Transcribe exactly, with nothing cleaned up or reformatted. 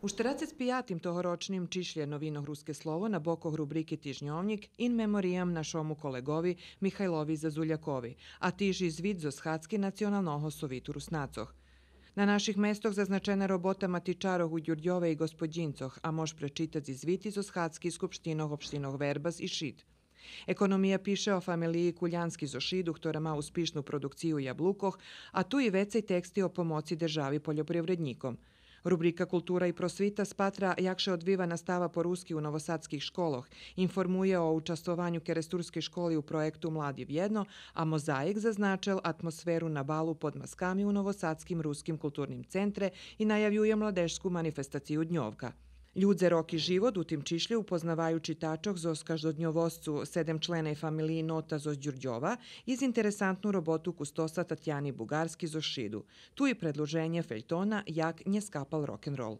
У штерацец пиятим тогорочним чишлє новинох Руске слово на бокох рубрики Тижньовнїк in memoriam нашому колеґови Михайлови Зазулякови, а тиж и звит зоз схадзки Националного совиту Руснацох. На наших местох зазначена робота матичарох у Дюрдьове и Ґосподїнцох, а мож пречитац и звити зоз схадзки скупштинох општинох Вербас и Шид. Економия пише о фамелиї Кулянски зоз Шиду, хтора ма успишну продукцию яблукох, а ту и вецей тексти о помоци держави польопривреднїком. Рубрика Култура и просвита спатра як ше одвива настава по руски у новосадских школох, информує о участвованю керестурскей школи у проєкту Млади вєдно, а Мозаїк зазначел атмосферу на балу Под масками у Новосадским руским културним центре и наявює младежску манифестацию Дньовка. Людзе, роки, живот у тим чишлє упознаваю читачох зоз каждодньовосцу седемчленей фамелиї Нота зоз Дюрдьова и з интересантну роботу кустоса Татяни Буґарски зоз Шиду. Ту и предлуженє фельтона Як нє скапал рокенрол.